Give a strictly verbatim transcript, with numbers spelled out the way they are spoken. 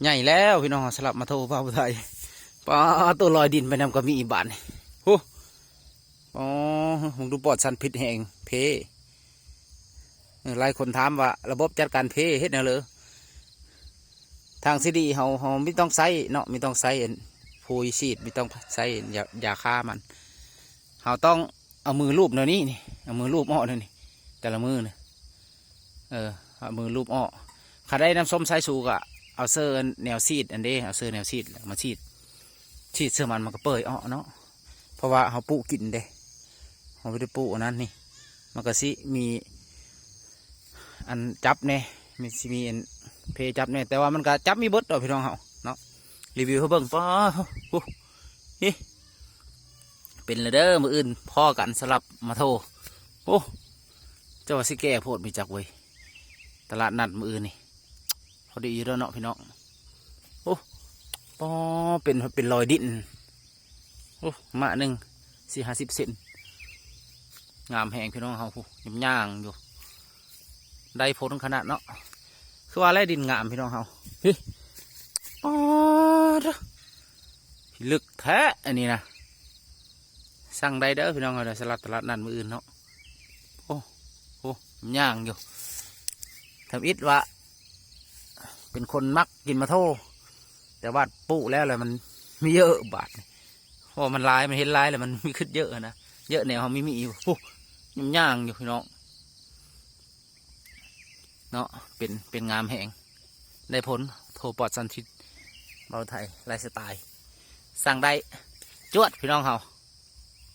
ใหญ่แล้วพี่น้อง สลับมาโทรเบาไทย ป้า ตัวลอยดินไปนำก็มีอีบาทนี่ โอ้ อ๋อ มึงดูปลอดสารพิษแห่งเพ เออ หลายคนถามว่าระบบจัดการเพเฮ็ดแนวเลย ทางซีดีเฮา เฮาไม่ต้องใช้เนาะ ไม่ต้องใช้อัน ปุ๋ยฉีด ไม่ต้องใช้ยา ยาฆ่ามัน เฮาต้องเอามือลูบแนวนี้นี่ เอามือลูบอ้อแนวนี้ แต่ละมือนี่ เออ เอามือลูบอ้อ คันได้น้ำส้มสายชูก็เอาเซอร์แนวซีดอันเด้ เอาเซอร์แนวซีดมาฉีด ฉีดเซอร์มัน มันก็เปื่อยอ้อเนาะ เพราะว่าเฮาปลูกกินเด้ เฮาบ่ได้ปลูกอันนั้นนี่ มันก็สิมี อันจับแน่ มี สิมีอันเพจับแน่ แต่ว่ามันก็จับมีเบิดดอกพี่น้องเฮาเนาะ รีวิวให้เบิ่ง ป้า โอ้ นี่ เป็นเลยเด้อ มื้ออื่นพ้อกัน สลับมาโทร โอ้ เจ้าว่าสิแก่โพด มีจักเว้ย ตลาดนัดมื้ออื่นนี่ พอดีอยู่แล้วเนาะพี่น้อง โอ้ ป้อ เป็น เป็นรอยดิน โอ้ มะหนึ่ง สี่ห้าสิบเซน งามแฮงพี่น้องเฮา ผู้ย่างอยู่ ได้ผลขนาดเนาะ คือว่าแลดินงามพี่น้องเฮา เฮ้ย อ๋อ เด้อ ลึกแท้อันนี้นะ สั่งได้เด้อพี่น้องเฮา เดี๋ยวสลับตลาดนัดมื้ออื่นเนาะ โอ้ โอ้ ย่างอยู่ ทำอิดว่า เป็นคนมักกินมาโท แต่ว่าปลูกแล้วแหละมันมีเยอะบาดนี่ เพราะว่ามันหลาย มันเห็นหลายแล้วมันมีขึ้นเยอะนะ เยอะแนวเฮามี มีอยู่ โอ้ ย่างอยู่พี่น้อง เนาะ เป็น เป็นงามแฮง ได้ผล โทปลอดสารพิษ เบาไทย ไลฟ์สไตล์ สั่งได้ จวดพี่น้องเฮา